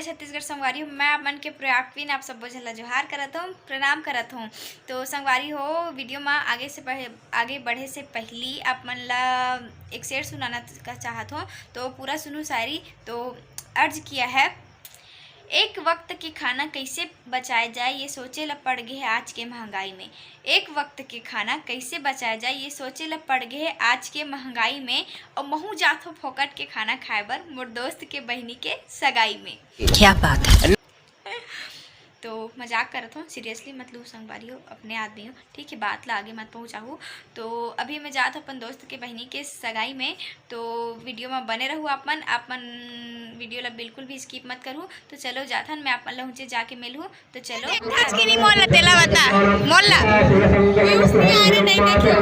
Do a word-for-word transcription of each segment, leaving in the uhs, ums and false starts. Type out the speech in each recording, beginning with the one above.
छत्तीसगढ़ संगवारी हो, मैं आप मन के प्रिया क्वीन, आप सब्बो झन ला जोहार करत हूँ, प्रणाम करत हूँ। तो संगवारी हो, वीडियो में आगे से बढ़े, आगे बढ़े से पहली आप मन ला एक शेर सुनाना का चाहत हूँ, तो पूरा सुनू शायरी। तो अर्ज किया है, एक वक्त के खाना कैसे बचाया जाए, ये सोचे ला पड़ गए है आज के महंगाई में। एक वक्त के खाना कैसे बचाया जाए, ये सोचे ला पड़ गए है आज के महंगाई में। और महू जाथो फोकट के खाना खाए बर मोर दोस्त के बहिनी के सगाई में। क्या बात है। तो मजाक करत हूँ, सीरियसली मत लू संगवारी हो, अपने आदमी हो, ठीक है, बात ला आगे मत पहुँचाहू। तो अभी मैं जात हूँ अपन दोस्त के बहिनी के सगाई में। तो वीडियो में बने रहू आप मन, आप मन वीडियो ला बिल्कुल भी स्किप मत करू। तो चलो जाथन, मैं आप मन ला उनसे जाके मिलहूँ। तो चलो। आज के नहीं मोल ला तेला बता, मोल ला। व्यूज नहीं आ रहे, नहीं देखियो।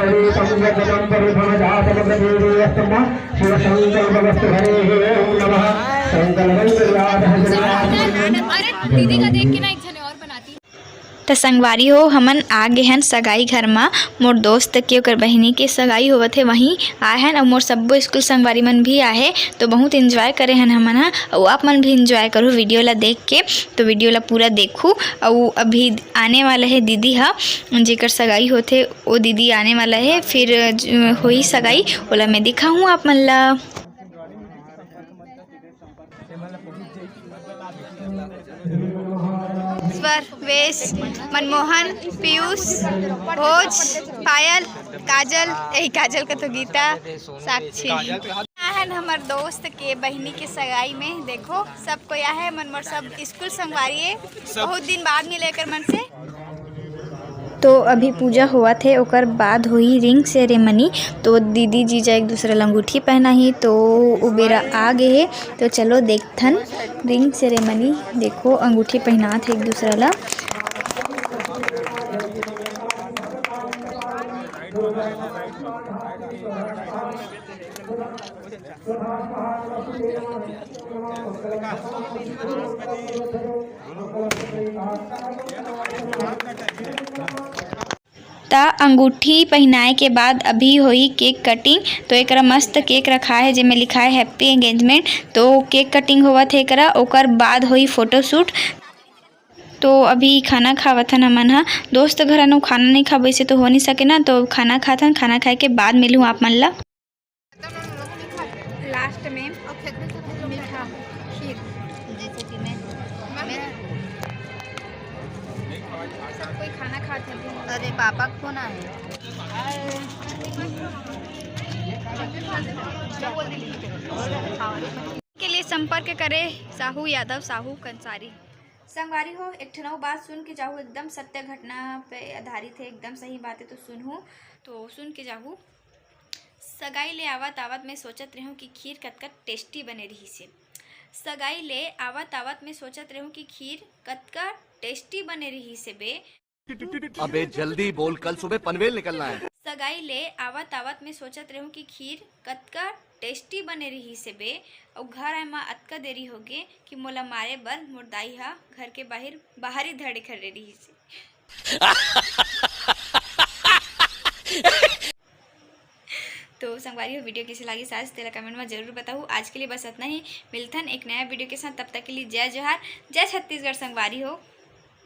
अरे दीदी का देख के ना एक जने और बनाती। त संगवारी हो, हमन आ गे हन सगाई घर म। मोर दोस्त के, ओकर बहिनी के सगाई होवत हे, वहीं आए हन, अउ मोर सब्बो स्कूल संगवारी मन भी आहे। तो बहुत एंजॉय करे हन हमन ह, अउ आप मन भी एंजॉय करू वीडियो ला देख के। तो वीडियो ला पूरा देखू, अउ अभी आने वाला है दीदी ह, जेकर सगाई होथे, ओ दीदी आने वाला है, फिर ज-, होही सगाई, ओला मैं दिखाहूँ आप मन ला। स्वर, वेश, मनमोहन, पीयूष, भोज, पायल, काजल, यही काजल का तो गीता, साक्षी। आहन हमर दोस्त के बहिनी के सगाई में, देखो सब कोई आहे, मन मोर सब स्कूल संगवारी है, बहुत दिन बाद मिले एकर मन से। तो अभी पूजा होवत हे, ओकर बाद होही रिंग सेरेमनी। तो दीदी जीजा एक दूसरा ला अंगूठी पहनाही, तो ओ बेरा आ गे हे। तो चलो देखथन रिंग सेरेमनी। देखो अंगूठी पहनात हे एक दूसरा ला। त अंगूठी पहिनाए के बाद अभी होही केक कटिंग। तो एकरा मस्त केक रखा है, जेमे लिखा है हैप्पी एंगेजमेंट। तो केक कटिंग होवत है एकरा, ओकर बाद होही फोटोशूट। तो अभी खाना खावत हन हमन ह। दोस्त घर अनु खाना नहीं खाबो, इसे तो हो नहीं सके ना, तो खाना खात हन, खाना खाए के बाद मिलूँ आप मन ला। लास्ट में मीठा खीर। जैसे कि मैं, मैं सब कोई खाना खात है। अरे पापा को फोन आए। के लिए संपर्क करें साहू यादव, साहू कंसारी। संगवारी हो, एक ठन अउ बात सुन के जाहू, एकदम सत्य घटना पे आधारित है, एकदम सही बात है, तो सुनहू, तो सुन के जाहू। सगाई ले आवत आवत मैं सोचत रहूं कि खीर कतका टेस्टी बने रहिस हे। सगाई ले आवत आवत मैं सोचत रहूं कि खीर कतका टेस्टी बने रहिस हे बे। अबे जल्दी बोल, कल सुबह पनवेल निकलना है। सगाई ले आवत आवत मैं सोचत रहूं कि खीर कतका टेस्टी बने रहिस हे बे। अउ घर आए म अतका देरी होगे कि मोला मारे बर मोर दाई ह घर के बाहिर, बाहरी धड़े खड़े रहिस हे। तो संगवारी हो, वीडियो कइसे लागिस आज, तेला कमेंट में जरूर बताहू। आज के लिए बस इतना ही, मिलथन एक नया वीडियो के साथ। तब तक के लिए जय जोहार, जय छत्तीसगढ़ संगवारी हो।